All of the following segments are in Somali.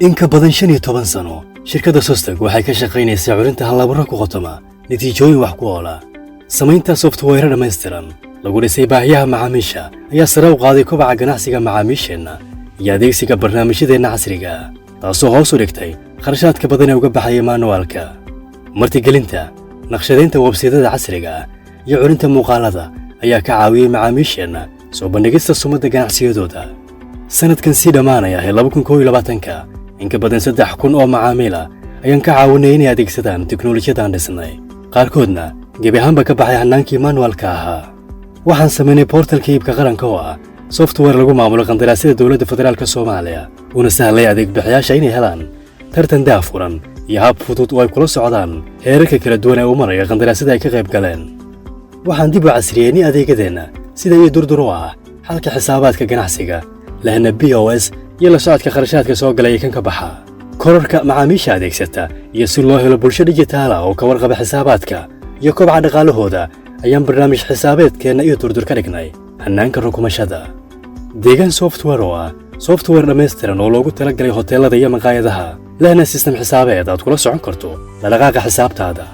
In ka badan 15 sano, shirkadda Sosteg waxay ka shaqaynaysaa curinta halabuuro ku qotoma natiijooyin wax ku oola. Samaynta software dhammaystiran lagu dhisay baahiyaha macaamiisha ayaa sare u qaaday kobaca ganacsiga macaamiisheenna iyo adeegsiga barnaamijyadeenna casriga ah, taasoo hoos u dhigtay kharashaadka badan ee uga baxaya manualka. Martigelinta, naqshadaynta websaydyada casriga ah iyo curinta muuqaalada ayaa ka caawiyey macaamiisheenna soo bandhigista sumadda ganacsiyadooda. Sanadkan sii dhammaanaya ee 2021-ka, in ka badan 3000 oo macaamiil ah ayaan ka caawinay inay adeegsadaan tiknoolajiyadaan dhisnay, qaarkoodna gebi ahaanba ka baxay hannaankii manualka ahaa. Waxaan samaynay portalka iibka qaranka oo ah software lagu maamulo qandaraasyada dowladda federaalka Soomaaliya, una sahlay adeegbixiyaasha inay helaan tartan daahfuran iyo hab fudud oo ay kula socdaan heerarka kala duwan ee u maraya qandaraasyada ay ka qayb galeen. Waxaan dib u casriyeynay adeegyadeenna sida iyo Durdur oo ah xalka xisaabaadka ganacsiga, lehna POS iyo la socodka kharashaadka soo galaya kan ka baxa, korarka macaamiisha adeegsata iyo si loo helo bulsho dijitaal ah oo ka warqaba xisaabaadka iyo kobaca dhaqaalahooda ayaan barnaamij xisaabeedkeenna iyo Durdur ka dhignay hannaanka rukumashada. Deegaan Software oo ah software dhammaystiran oo loogu talagalay hoteelada iyo maqaayadaha, lehna sistem xisaabeed aad kula socon karto dhaqdhaqaaqa xisaabtaada.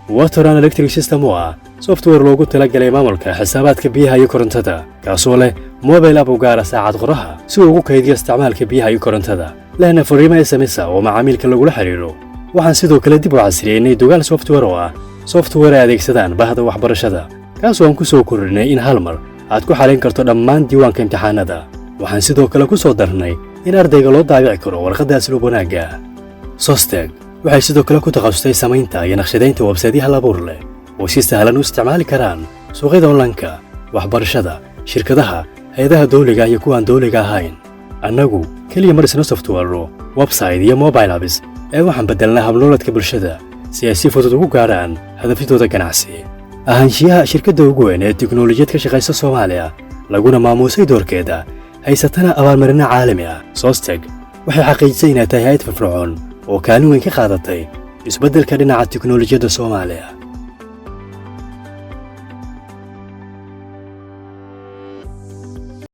Water and Electric System oo ah software loogu talagalay maamulka xisaabaadka biyaha iyo korontada, kaasoo leh mobile app u gaara saacad qoraha si uu ugu kaydiyo isticmaalka biyaha iyo korontada, lehna fariimo SMS ah oo macaamiilka lagula xiriiro. Waxaan sidoo kale dib u casriyeynay Dugaal Software oo ah software ay adeegsadaan bahda waxbarashada, kaasoo aan ku soo kordhinay in hal mar aad ku xalayn karto dhammaan diiwaanka imtixaanada. Waxaan sidoo kale ku soo darnay in ardayga loo daabici karo warqadda asluub wanaagga. Sosteg waxay sidoo kale ku takhasustay samaynta iyo naqshadaynta websaytyo hal abuur leh oo si sahlan u isticmaali karaan suuqyada onlineka, waxbarashada, shirkadaha, hay-adaha dawliga iyo kuwaan dawliga ahayn. Annagu keliya ma dhisno software, website iyo mobile apps ee waxaan beddelnaa habnololeedka bulshada si ay si fudud ugu gaarhaan hadafyadooda ganacsi. Ahaanshiyaha shirkadda ugu weyn ee tiknoolajiyad ka shaqaysa Soomaaliya, laguna maamuusay doorkeeda, haysatana abaalmarino caalami ah, Sosteg waxay xaqiijisay inay tahay hay-ad firfircoon oo kaalin weyn ka qaadatay isbeddelka dhinaca tiknoolajiyadda Soomaaliya.